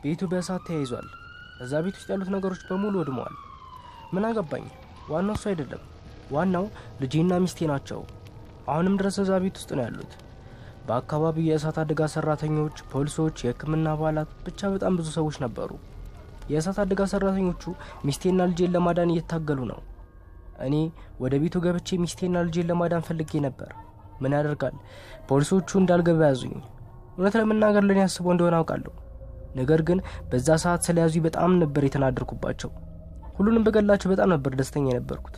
ቤቱ በእሳት ተያይዟል። እዛ ቤት ውስጥ ያሉት ነገሮች በሙሉ ወድመዋል። ምን አገባኝ? ዋናው እሱ አይደለም። ዋናው ልጄና ሚስቴ ናቸው። አሁንም ድረስ እዛ ቤት ውስጥ ነው ያሉት። በአካባቢው የእሳት አደጋ ሰራተኞች፣ ፖሊሶች፣ የሕክምና አባላት ብቻ በጣም ብዙ ሰዎች ነበሩ። የእሳት አደጋ ሰራተኞቹ ሚስቴና ልጄን ለማዳን እየታገሉ ነው። እኔ ወደ ቤቱ ገብቼ ሚስቴና ልጄን ለማዳን ፈልጌ ነበር። ምን ያደርጋል፣ ፖሊሶቹ እንዳልገባ ያዙኝ። እውነት ለመናገር ለእኔ አስበው እንደሆነ አውቃለሁ። ነገር ግን በዛ ሰዓት ስለያዙኝ በጣም ነበር የተናደርኩባቸው። ሁሉንም በገላቸው በጣም ነበር ደስተኛ የነበርኩት።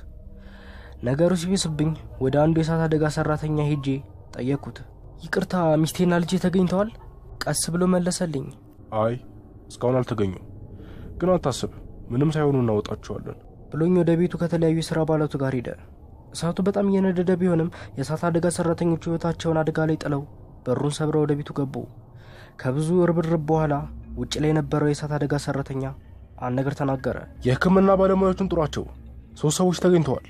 ነገሩ ሲብስብኝ ወደ አንዱ የእሳት አደጋ ሰራተኛ ሄጄ ጠየቅኩት። ይቅርታ፣ ሚስቴና ልጄ ተገኝተዋል? ቀስ ብሎ መለሰልኝ። አይ፣ እስካሁን አልተገኙም፣ ግን አታስብ፣ ምንም ሳይሆኑ እናወጣቸዋለን ብሎኝ ወደ ቤቱ ከተለያዩ የስራ አባላቱ ጋር ሄደ። እሳቱ በጣም እየነደደ ቢሆንም የእሳት አደጋ ሰራተኞቹ ሕይወታቸውን አደጋ ላይ ጥለው በሩን ሰብረው ወደ ቤቱ ገቡ። ከብዙ ርብርብ በኋላ ውጭ ላይ የነበረው የእሳት አደጋ ሰራተኛ አንድ ነገር ተናገረ። የሕክምና ባለሙያዎቹን ጥሯቸው፣ 3 ሰዎች ተገኝተዋል።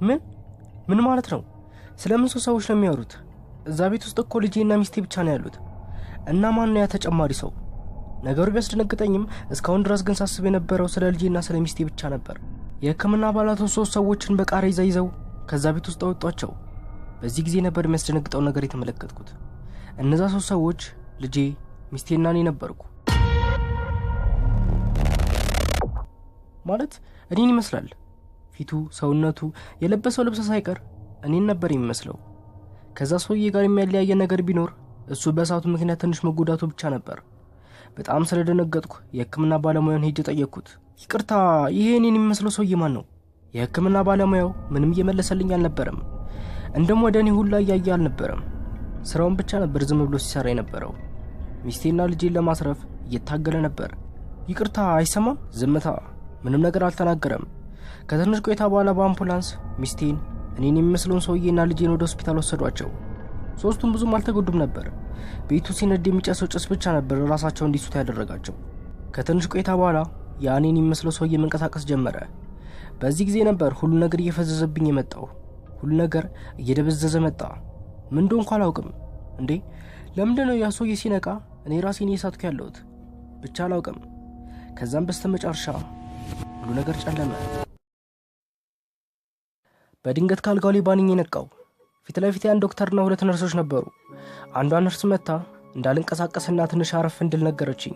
ምን ምን ማለት ነው? ስለምን 3 ሰዎች ነው የሚያወሩት? እዛ ቤት ውስጥ እኮ ልጄና ሚስቴ ብቻ ነው ያሉት። እና ማን ነው ያ ተጨማሪ ሰው? ነገሩ ቢያስደነግጠኝም እስካሁን ድረስ ግን ሳስብ የነበረው ስለ ልጄና ስለ ሚስቴ ብቻ ነበር። የሕክምና አባላቱ 3 ሰዎችን በቃሬዛ ይዘው ከዛ ቤት ውስጥ አወጧቸው። በዚህ ጊዜ ነበር የሚያስደነግጠው ነገር የተመለከትኩት። እነዛ 3 ሰዎች ልጄ፣ ሚስቴና እኔ ነበርኩ። ማለት እኔን ይመስላል። ፊቱ፣ ሰውነቱ፣ የለበሰው ልብስ ሳይቀር እኔን ነበር የሚመስለው። ከዛ ሰውዬ ጋር የሚያለያየ ነገር ቢኖር እሱ በእሳቱ ምክንያት ትንሽ መጎዳቱ ብቻ ነበር። በጣም ስለደነገጥኩ የሕክምና ባለሙያውን ሄጄ ጠየቅኩት። ይቅርታ፣ ይሄ እኔን የሚመስለው ሰውዬ ማን ነው? የሕክምና ባለሙያው ምንም እየመለሰልኝ አልነበረም። እንደም ወደ እኔ ሁላ እያየ አልነበረም። ስራውን ብቻ ነበር ዝም ብሎ ሲሰራ የነበረው። ሚስቴና ልጄን ለማስረፍ እየታገለ ነበር። ይቅርታ፣ አይሰማም? ዝምታ። ምንም ነገር አልተናገረም። ከትንሽ ቆይታ በኋላ በአምቡላንስ ሚስቴን፣ እኔን የሚመስለውን ሰውዬና ልጄን ወደ ሆስፒታል ወሰዷቸው። 3ቱም ብዙም አልተጎዱም ነበር። ቤቱ ሲነድ የሚጨሰው ጭስ ብቻ ነበር ራሳቸው እንዲስቱ ያደረጋቸው። ከትንሽ ቆይታ በኋላ ያ እኔን የሚመስለው ሰውዬ መንቀሳቀስ ጀመረ። በዚህ ጊዜ ነበር ሁሉ ነገር እየፈዘዘብኝ የመጣው። ሁሉ ነገር እየደበዘዘ መጣ። ምን እንደሆንኩ አላውቅም። እንዴ፣ ለምንድን ነው ያ ሰውዬ ሲነቃ እኔ ራሴን እየሳትኩ ያለሁት? ብቻ አላውቅም። ከዛም በስተመጨረሻ ሁሉ ነገር ጨለመ። በድንገት ካልጋው ላይ ባንኜ ነቃው። ፊት ለፊቴ አንድ ዶክተርና 2 ነርሶች ነበሩ። አንዷ ነርስ መታ እንዳልንቀሳቀስና ትንሽ አረፍ እንድል ነገረችኝ።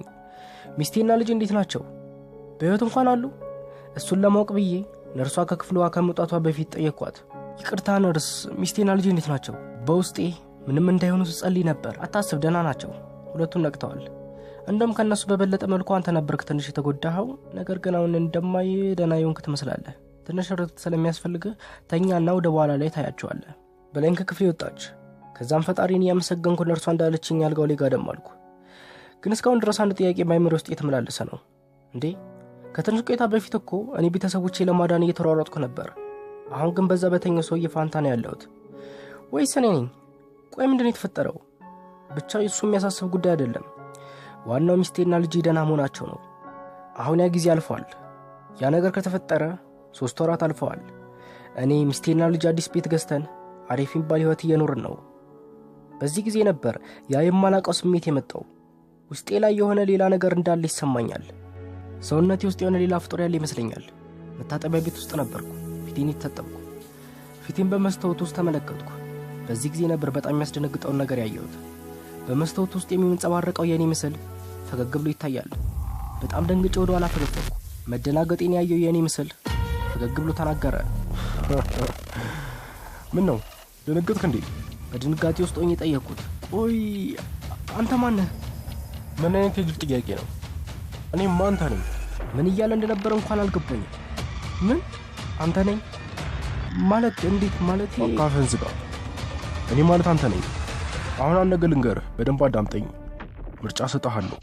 ሚስቴና ልጅ እንዴት ናቸው? በሕይወት እንኳን አሉ? እሱን ለማወቅ ብዬ ነርሷ ከክፍሏ ከመውጣቷ በፊት ጠየኳት። ይቅርታ ነርስ፣ ሚስቴና ልጅ እንዴት ናቸው? በውስጤ ምንም እንዳይሆኑ ስጸልይ ነበር። አታስብ፣ ደህና ናቸው። ሁለቱም ነቅተዋል። እንደውም ከነሱ በበለጠ መልኩ አንተ ነበርክ ትንሽ የተጎዳኸው። ነገር ግን አሁን እንደማይ ደህና የሆንክ ትመስላለህ። ትንሽ እረፍት ስለሚያስፈልግህ ተኛና ወደ በኋላ ላይ ታያቸዋለህ ብላኝ ከክፍሌ ወጣች። ከዛም ፈጣሪን እያመሰገንኩ ነርሷ እንዳለችኝ አልጋው ላይ ጋደም አልኩ። ግን እስካሁን ድረስ አንድ ጥያቄ በአእምሮዬ ውስጥ እየተመላለሰ ነው። እንዴ፣ ከትንሽ ቆይታ በፊት እኮ እኔ ቤተሰቦቼ ለማዳን እየተሯሯጥኩ ነበር። አሁን ግን በዛ በተኛው ሰውዬ ፋንታ ነው ያለሁት። ወይስ እኔ ነኝ? ቆይ ምንድን ነው የተፈጠረው? ብቻ እሱ የሚያሳስብ ጉዳይ አይደለም። ዋናው ሚስቴና ልጄ ደህና መሆናቸው ነው። አሁን ያ ጊዜ አልፏል። ያ ነገር ከተፈጠረ 3 ወራት አልፈዋል። እኔ ሚስቴና ልጅ አዲስ ቤት ገዝተን አሪፍ የሚባል ህይወት እየኖርን ነው። በዚህ ጊዜ ነበር ያ የማላውቀው ስሜት የመጣው። ውስጤ ላይ የሆነ ሌላ ነገር እንዳለ ይሰማኛል። ሰውነቴ ውስጥ የሆነ ሌላ ፍጡር ያለ ይመስለኛል። መታጠቢያ ቤት ውስጥ ነበርኩ። ፊቴን ታጠብኩ። ፊቴን በመስታወት ውስጥ ተመለከትኩ። በዚህ ጊዜ ነበር በጣም የሚያስደነግጠውን ነገር ያየሁት። በመስታወት ውስጥ የሚንጸባረቀው የኔ ምስል ፈገግ ብሎ ይታያል። በጣም ደንግጬ ወደ ኋላ ፈገፈግኩ። መደናገጤን ያየው የኔ ምስል ፈገግ ብሎ ተናገረ። ምን ነው ደነገጥክ እንዴ? በድንጋጤ ውስጥ ሆኜ ጠየቅኩት። ቆይ አንተ ማን ነህ? ምን አይነት የጅል ጥያቄ ነው? እኔማ አንተ ነኝ። ምን እያለ እንደነበረ እንኳን አልገባኝም። ምን አንተ ነኝ ማለት እንዴት? ማለት አፍህን ዝጋ። እኔ ማለት አንተ ነኝ። አሁን አንድ ነገር ልንገርህ፣ በደንብ አዳምጠኝ። ምርጫ እሰጥሃለሁ።